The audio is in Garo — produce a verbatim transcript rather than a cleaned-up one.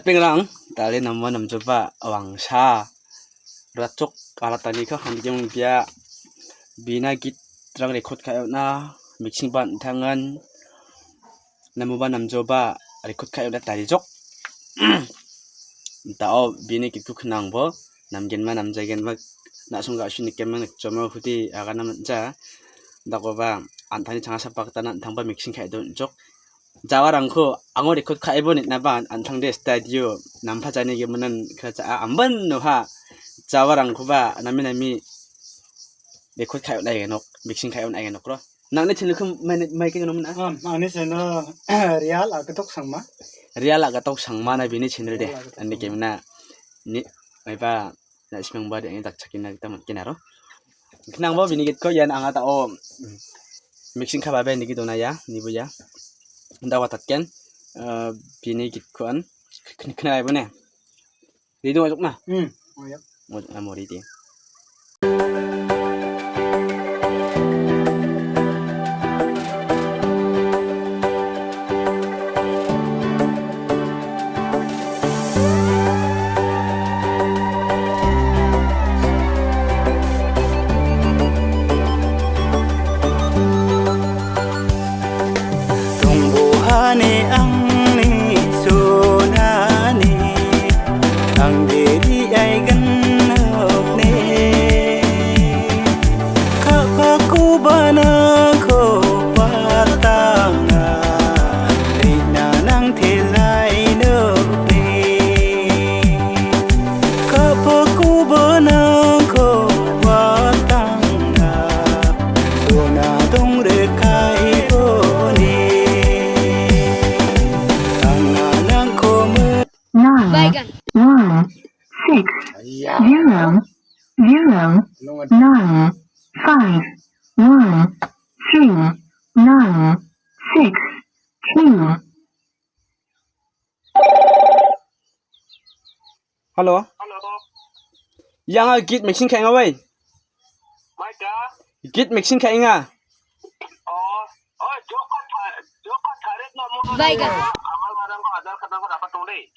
Pengrang, dal·e nama namjoba wangsa. Ratchok alataniko handikeming bia bina gitrang record ka·e on·a, mixing ba an·tangan. Namoba namjoba record ka·e on·a tarijok. Dao bini gitko knangbo, namgenma namjagenma na·song ga·su nikgenma nikjoma hudi agana manja. Dakoba an·tangni changa sapa gita na an·tangba mixing ka·e donjok. Jawarangko ango record ka·ebo nitnaba an·tangde studio nampa jani giminan kacha amban noha jawarangkoba nami nami record ka·e on·a igenok, mixing ka·e on·a igenokro. Nangni channelko mai, mai keng nomna? Am, angni channel Real Agatok Sangma. Real Agatok Sangma na bini channel de. Real Agatok Andi Sangma. Kemna ni maiba na simang ba de angni dakchakina gita mitken aro. Knangbo bini gitko ian anga ta o mixing ka babe nigi dona ya, nibo ya. Dawa tatken, eh, bini gitko an kn-, kn-, knaibo ne. Ready ong·a jokna? Hmm. Oh, ya. Ong·a jokna mo ready. Dongbohani angni sonani, angde riaigen nokni. Ka·pakoba nangko patanga, rina nang telai nokni. Ka·pakoba nangko patanga, sona dongrekai boni. Anga nangko mo- Nine, one, six, zero, zero, nine, five, one, three, nine, six, two. Hello. Hello. Yang a git mixing ka·enga wai. Mai ka? Git mixing ka·enga. Oh, oh, joka ta-, joka tarik nomor. Baik, ah. Amal barang ko Aadhaar card ko dapat tulis.